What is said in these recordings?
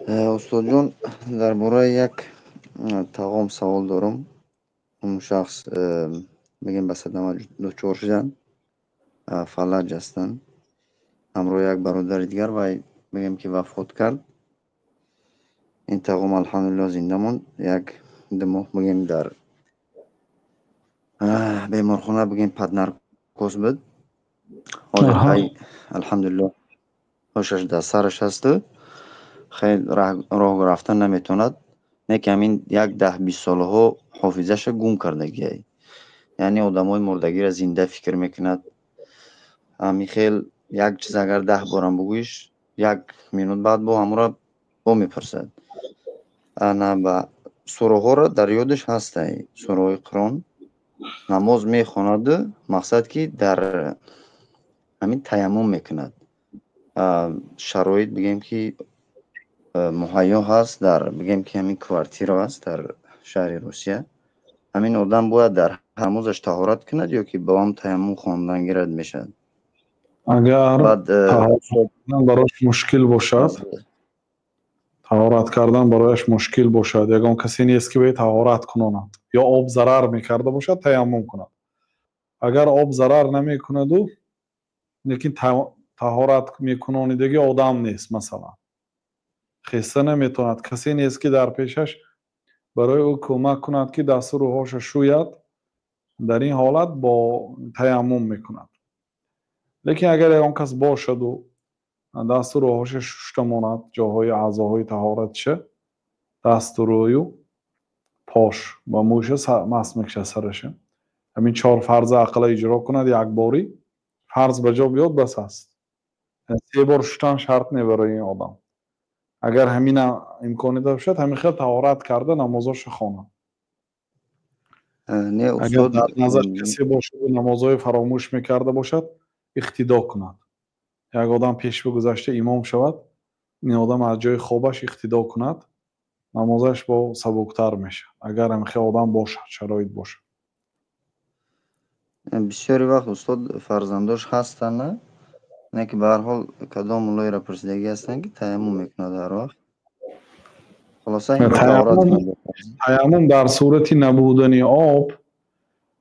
Устодҷон, дар бораи як тағом савол дорам. Он шахс, мегӯем, ба садама дучор шуданд, фалаҷ ҳастанд. Ҳамроҳи як бародари дигар вай, мегӯем, ки вафот кард. Ин тағом, алҳамдулилло, зинда монд. 1-2 моҳ, мегӯем, дар беморхона, бигӯем, под наркоз буд. Ҳозир хай, алҳамдулилло, ҳушаш дар сараш ҳасту хел роҳ рафтан наметавонад. Не ки ҳамин як 10-20 солаҳо ҳофизаша гум кардагиай, яъне одамои мурдагиро зинда фикр мекунад. Ҳамин хел як чиз агар 10 борам бугӯиш, як минут баъд бо ҳамонро бо мепурсад. Ана ба сураҳоро дар ёдаш ҳастай, сураҳои Қуръон, намоз мехонаду, мақсад ки дар ҳамин таяммум мекунад. Шароит, бигем, ки муҳайё ҳаст, дар, бигем, ки ҳамин квартира аст дар шаҳри Русия. Ҳамин одам бояд дар намозаш таҳорат кунад ё ки бо ҳам таяммум хондан гирад мешавад? Агар барояш мушкил бошад, таҳорат кардан барояш мушкил бошад, ягон касе нест, ки бе таҳорат кунонад, ё об зарар мекарда бошад, таяммум кунад. Агар об зарар намекунаду, лекин таҳорат мекунонидаги одам нест, масалан, хеста наметавонад, касе нест, ки дар пешаш барои ӯ кӯмак кунад, ки дасту рӯҳоша шӯяд, дар ин ҳолат бо таяммум мекунад. Лекин агар ягон кас бошаду дасту рӯҳоша шушта монад, ҷоҳои аъзоҳои таҳоратша, дасту рӯю пош ва мӯйша мас мекушад сараша, ҳамин чор фарза ақалла иҷро кунад, якборӣ фарз ба ҷо биёд, бас аст. Се бор шуштан шарт не барои ин одам. Агар ҳамина имконият бошад, ҳамин хел таҳорат карда намозоша хонад. Агар дар назар касе бошаду намозҳои фаромӯш мекарда бошад, иқтидо кунад. Як одам пешба гузашта имом шавад, ин одам аз ҷои хобаш иқтидо кунад, намозаш бо сабуктар мешавад, агар ҳамин хел одам бошад, шароит бошад. Бисёри вақт, устод, фарзандош ҳастанд, не ки ба ҳар ҳол кадом муллоеро пурсидагӣ ҳастанд, ки таяммум мекунад ҳар вақт. Хулоса, таяммум дар сурати набудани об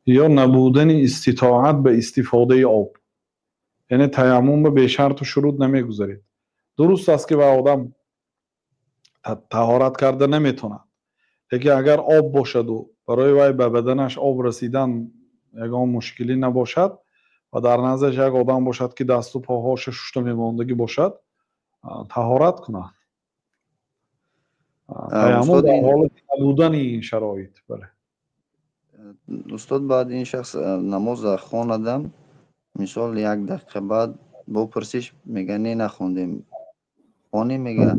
ё набудани иститоат ба истифодаи об, яъне таяммум ба бешарту шурут намегузаред. Дуруст аст, ки ба одам таҳорат карда наметавонад, лекин агар об бошаду барои вай ба баданаш об расидан ягон мушкилӣ набошад ва дар наздаш як одам бошад, ки дасту поҳоша шушта мемондагӣ бошад, таҳорат кунад. Таяммум дар ҳолати набудани ин шароит, бале. Устод, баъд ин шахс намоза хонадам, мисол, як дақиқа баъд бо пурсиш мега: «Не, нахондем, хонем», мега.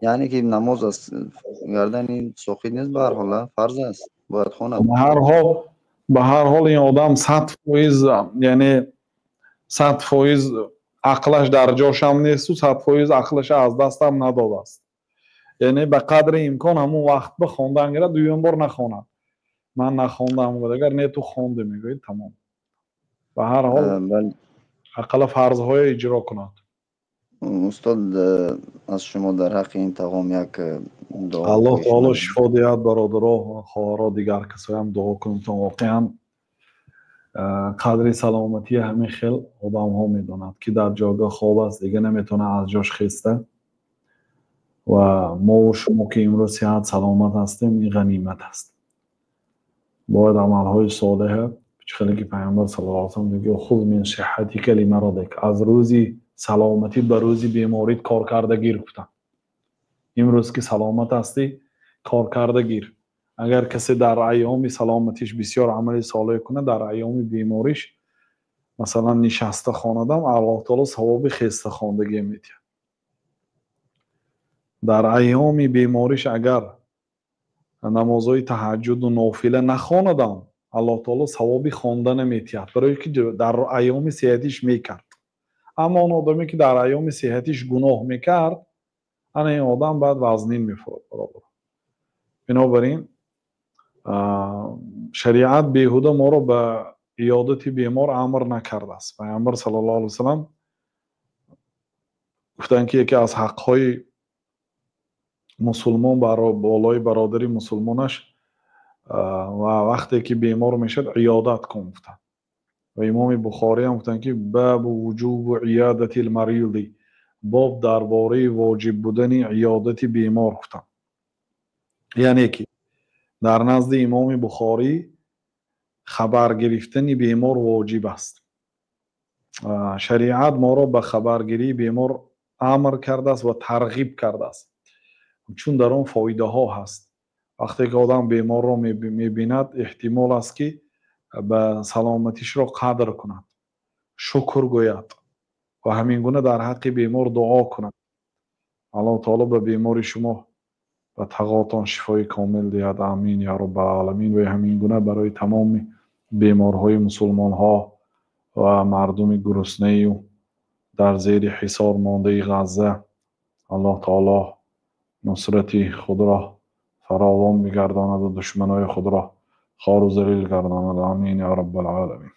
Яъне ки намоз аз гардани соқит нест, ба ҳар ҳол фарз аст, бояд хонад. Ба ҳар ҳол ин одам 100%, яъне 100% ақлаш дар ҷошам несту 100% ақлаша аз дастам надодааст. Яъне ба қадри имкон ҳамон вақт ба хондан гирад, дуюм бор нахонад. «Ман нахондам», агар «Не, ту хонде», мегӯед, тамом. Ба ҳар ҳол ақалла фарзҳое иҷро кунад. Устод, аз шумо дар ҳаққи ин тағом як дуо. Аллоҳ таоло шифо диҳад бародаро, хоҳаро, дигар касоям дуо кунтон. Воқеан, қадри саломатии ҳамин хел одамҳо медонад, ки дар ҷойгоҳ хоб аст, дига наметавонад аз ҷош хеста. Ва мову шумо, ки имрӯз сиҳат саломат ҳастем, ин ғанимат аст. Бояд амалҳои солеҳа, чӣ хеле ки Пайғамбар саллаллоҳу алайҳи васаллам мегӯяд: «خذ من صحتك لمرضك», аз рӯзи саломатӣ ба рӯзи беморит кор карда гир, гуфтанд. Имрӯз ки саломат ҳастӣ, кор карда гир. Агар касе дар айёми саломатиш бисёр амали солеҳ кунад, дар айёми бемориш, масалан, нишаста хонадам, Аллоҳ таоло савоби хеста хондагие медиҳад. Дар айёми бемориш агар намозҳои таҳаҷҷуду нофила нахонадам, Аллоҳ таоло савоби хондана метиҳад, барое ки дар айёми сеҳатиш мекард. Аммо он одаме, ки дар айёми сеҳатиш гуноҳ мекард, ана ин одам баъд вазнин мефурад, бародар. Бинобар ин шариат беҳуда моро ба иёдати бемор амр накардааст. Пайғамбар саллаллоҳу алайҳи васаллам гуфтанд, ки яке аз ҳаққҳои Мусулмон болои бародари мусулмонаш ва вақте ки бемор мешавад, иёдат кун, гуфтанд. Ва имоми Бухориам гуфтанд, ки бабу вуҷубу иёдати лмариди, боб дар бораи воҷиб будани иёдати бемор, гуфтанд. Яъне ки дар назди имоми Бухорӣ хабар гирифтани бемор воҷиб аст. Шариат моро ба хабаргирии бемор амр кардааст ва тарғиб кардааст, чун дар он фоидаҳо ҳаст. Вақте ки одам беморро мебинад, эҳтимол аст, ки ба саломатишро қадр кунад, шукр гӯяд ва ҳамин гуна дар ҳаққи бемор дуо кунад. Аллоҳу таоло ба бемори шумо, ба тағотон шифои комил диҳад, амин я роббалоламин. Ва ҳамин гуна барои тамоми беморҳои мусулмонҳо ва мардуми гуруснаю дар зери ҳисор мондаи Ғазза Аллоҳ таоло нусрати худро фаровон бигардонаду душманои худро хору залил гардонад, амин я роббалоламин.